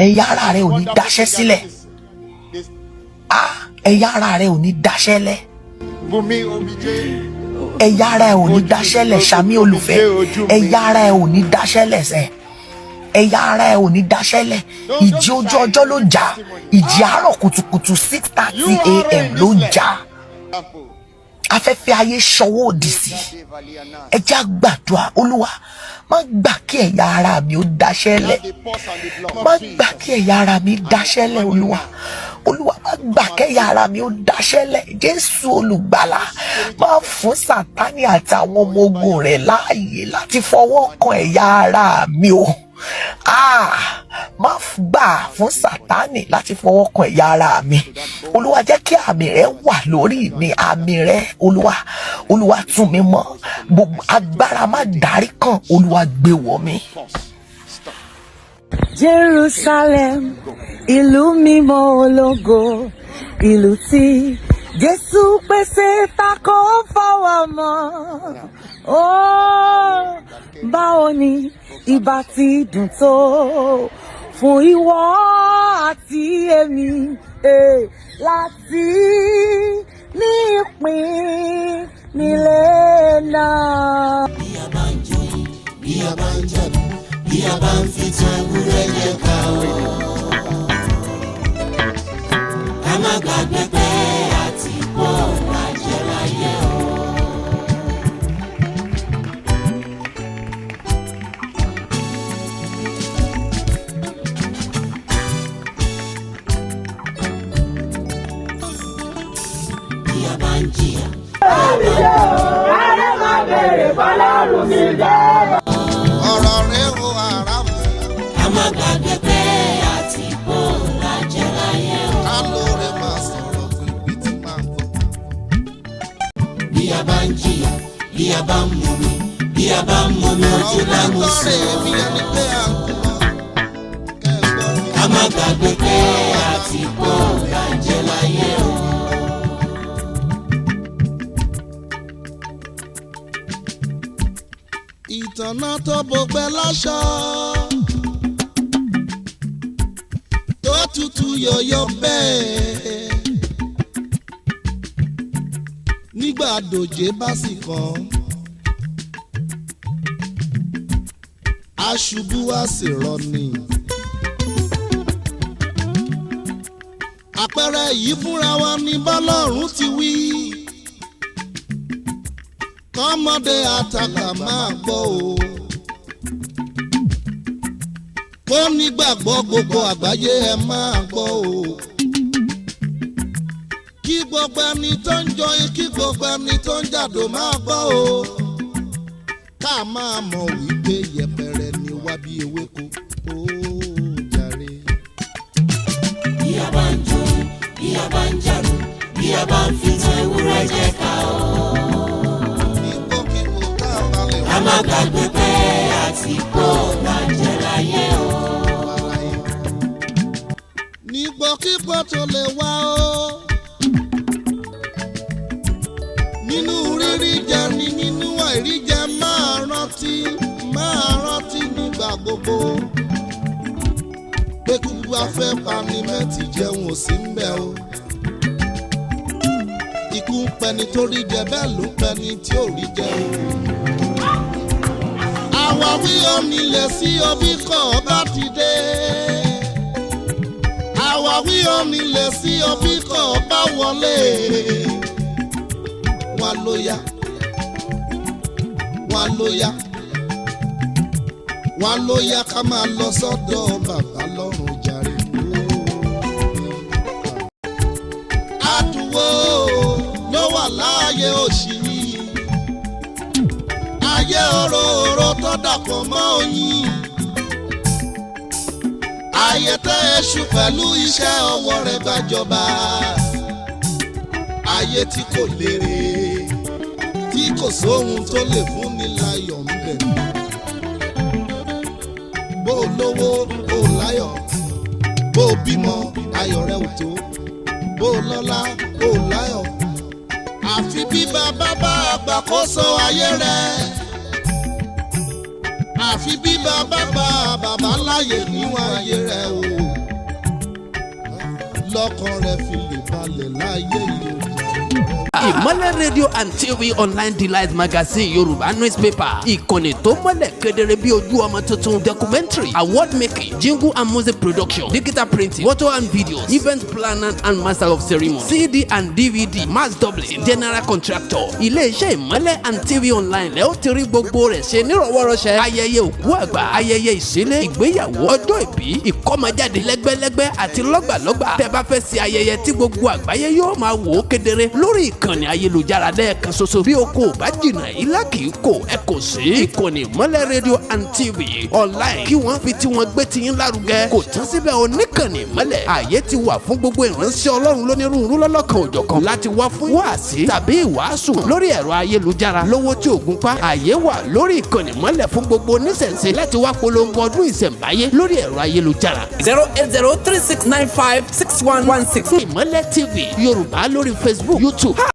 Ẹ̀yà ara rẹ ò ní daṣẹ́ sílẹ̀. Ah, ẹ̀yà ara rẹ ò ní daṣẹ́ lẹ̀. Bùnmi omijé. Ẹ̀yà ara ẹ ò ní daṣẹ́ lẹ̀. Sàmì, olùfẹ́. Ẹ̀yà ara ẹ ò ní daṣẹ́ lẹ̀ sẹ́. Ẹ̀yà ara ẹ ò ní daṣẹ́ lẹ̀. Ìjì ojú ọjọ́ ló jà. Ìjì àárọ̀ kùtùkùtù, 6:30 a.m. ló ń jà. Afẹ́fẹ́ ayé ṣọwọ́ òdì sí. Ẹ jẹ́ á gbàdúrà. Olúwa, má gbà kí ẹ̀yà ara mi ó daṣẹ́ lẹ̀. Má gbà kí ẹ̀yà ara mi daṣẹ́ lẹ̀, Olúwa. Olúwa, má gbà kẹ́yà ara mi ó daṣẹ́ lẹ̀. Jésù olùgbàlà, má fún Sátánì àtàwọn ọmọ ogun rẹ̀ láàyè láti fọwọ́ kan ẹ̀yà ara mi o. Ah, má gbà fún Sátánì láti fọwọ́ kan ẹ̀yà ara mi. Olúwa, jẹ́ kí àmì rẹ wà lórí mi. Àmì rẹ, Olúwa. Olúwa, tún mi mọ́. Gbogbo agbára má darí kan, Olúwa, gbé wọ̀ mí. Jerusalem, ìlú mímọ́ ológo, ìlú tí Jésù pèsè tako fọwọ́ mọ́. Ó báwo ni ìbá ti dùn tó fún ìwọ àti èmi láti ní ìpín nílé náà. Bí a bá ń joyin, bí a bá ń jẹ̀bù, bí a bá ń fi tan ewúrẹ́ jẹ ká o. Ká má gbàgbé pé àti pọ̀ lájẹ́ láyé o. Bí a bá ń jìyà. Ọ̀rọ̀ rẹ̀ o, ara mi. Ká má gbàgbé pé àti pọ̀ lájẹ́ láyé o. Ká lóore máa sọ̀rọ̀ fún ibi tí máa ń bọ̀. Bí a bá ń jìyà, bí a bá ń mumi, bí a bá ń mumi ojú lámú Ọ̀rọ̀ sí. rẹ̀ bí ẹni pé à ń kú mọ́. Kẹ́gbọ́n mi. Ká má gbàgbé pé àti pọ̀ lájẹ́ láyé o. Ìtànà tó bọgbẹ́ láṣọ tó tutù yọ̀yọ̀ bẹ́ẹ̀ nígbà dòjé bá sì kàn aṣubú á sì rọni. Àpẹẹrẹ yìí fúnra wa ní bọ́lọ́run ti wí, kọ́mọdé àtàgbà máa gbọ́ o. Kó nígbàgbọ́ gbogbo àgbáyé, ẹ máa gbọ́ o. Kí gbogbo ẹni tó ń jọyìn, kí gbogbo ẹni tó ń jàdó máa gbọ́ o. Ká máa mọ̀ wípé yẹpẹrẹ ni wá bí ewéko ó jàre. Bí a bá ń joyin, bí a bá ń jàdù, bí a bá ń fi tan ewúrẹ́ jẹ ká o. Ipòkípò tá a bá lè Ká má gbàgbé pé àti pọ̀ lájẹ́ láyé o. wà láyé. Nígbòkígbò tó lè wá o. Nínú rírí jẹ ni nínú àìrí jẹ, máa rántí, máa rántí nígbà gbogbo. Pé kúkú afẹ́ pani mẹ́tì jẹun ò sí ń bẹ̀ o. Ikú ń pẹni tó rí jẹ, bẹ́ẹ̀ ló ń pẹni tí ò rí jẹ o. Àwáwí onílẹ̀ sí obi kọ́ bá ti dé. Àwáwí onílẹ̀ sí obi kọ́ bá wọlé. Wà ló yá, wà ló yá, wà ló yá, ká máa lọ sọ́dọ̀ bàbá lọ́run jàre. Àdúgbò ló wà láàyè òṣì yìí, ayé òróòró tó dàpọ̀ mọ́ oyin, ayé tẹ́ èṣù pẹ̀lú iṣẹ́ ọwọ́ rẹ̀ gbàjọba, ayé tí kò lérè, tí kò sóhun tó lè fúnni láyọ̀ ń bẹ̀. Bó o lówó, o láyọ̀. Bó o bímọ, ayọ̀ rẹ ò tó. Bó o lọ́lá, o láyọ̀. Àfi bí bàbá bá gbàkóso ayé rẹ̀. Àfi bí bàbá bá bàbá láàyè níwọ̀n ayé rẹ̀ o, lọ́kàn rẹ̀ fi lè balẹ̀ láyé yìí ó jàre. Ìmọ́lẹ̀ Radio and TV Online, Delight Magazine, Yorùbá newspaper, ìkànnì tó mọ́lẹ̀ kedere bí ojú ọmọ tuntun, documentary, award making, jingle and music production, digital printing, photo and videos, event planner and master of ceremony, CD and DVD, mass doubling, general contractor. Ilé-iṣẹ́ Ìmọ́lẹ̀ and TV Online lẹ́ ó ti rí gbogbo rẹ̀ ṣe nírọ̀wọ́rọ̀ṣẹ́. Ayẹyẹ òkú àgbà, ayẹyẹ ìṣílẹ̀, ìgbéyàwó, ọjọ́ ìbí, ìkọ́mọjáde, lẹ́gbẹ́lẹ́gbẹ́ àti lọ́gbàlọ́gbà. Tẹ́ bá fẹ́ ṣe ayẹyẹ tí gbogbo àgbáyé yóò máa wò ó kedere lórí ìkànnì ayélujára lẹ́ẹ̀kan ṣoṣo, bí oko ò bá jìnnà ilá kì í kò, ẹ kò sí ìkànnì Ìmọ́lẹ̀ Radio and TV Online kí wọ́n fi tí wọ́n gbé tiyín lárugẹ. Kò tán síbẹ̀, oníkànnì Ìmọ́lẹ̀, ààyè ti wà fún gbogbo ìránṣẹ́ Ọlọ́run lónírúurú lọ́lọ́kan òjọ̀kan láti wá fún wáàsí tàbí ìwàásù lórí ẹ̀rọ ayélujára lówó tí ògùn pa. Ààyè wà lórí ìkànnì Ìmọ́lẹ̀ fún gbogbo oníṣẹ̀ṣe láti wá polongo ọdún ìṣẹ̀ǹbáyé lórí ẹ̀rọ ayélujára. 08036956116. Ìmọ́lẹ̀ TV Yorùbá lórí Facebook, YouTube.